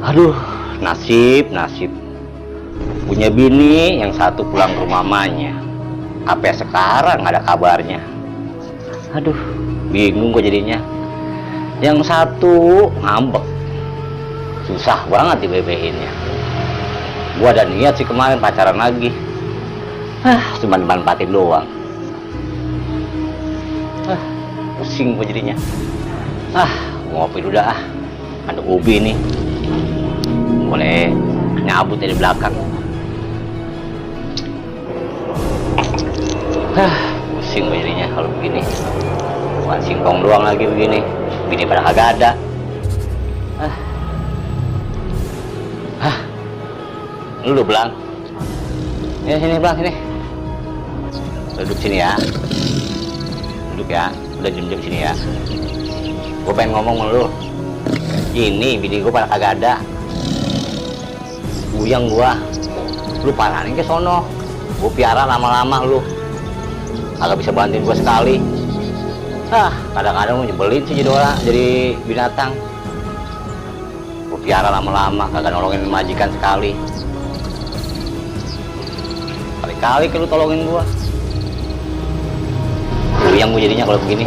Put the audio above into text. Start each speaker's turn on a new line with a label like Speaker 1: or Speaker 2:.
Speaker 1: Aduh, nasib. Punya bini, yang satu pulang ke rumah mamanya. Apa sekarang nggak ada kabarnya? Aduh, bingung gue jadinya. Yang satu ngambek, susah banget dibebehinnya. Gue ada niat sih kemarin pacaran lagi. Cuma dimanfaatin doang. Pusing gue jadinya. Ngopi dulu dah. Ada ubi nih. Boleh nyabut dari belakang. Pusing gue jadinya kalau begini. Bukan singkong doang lagi begini. Bini pada kagak ada. Lu Blang. Ya sini Blang, sini. Duduk sini ya. Duduk ya. Udah jam-jam sini ya. Gue pengen ngomong sama lu. Ini bini gue pada kagak ada. Buyang gua. Lu parahin ke sono. Gue piara lama-lama lu. Kagak bisa bantuin gua sekali. Kadang-kadang lu nyebelin sih jadi orang, jadi binatang. Gue piara lama-lama, kagak nolongin majikan sekali. Kali-kali ke lu tolongin gua. Buyang gue jadinya kalau begini.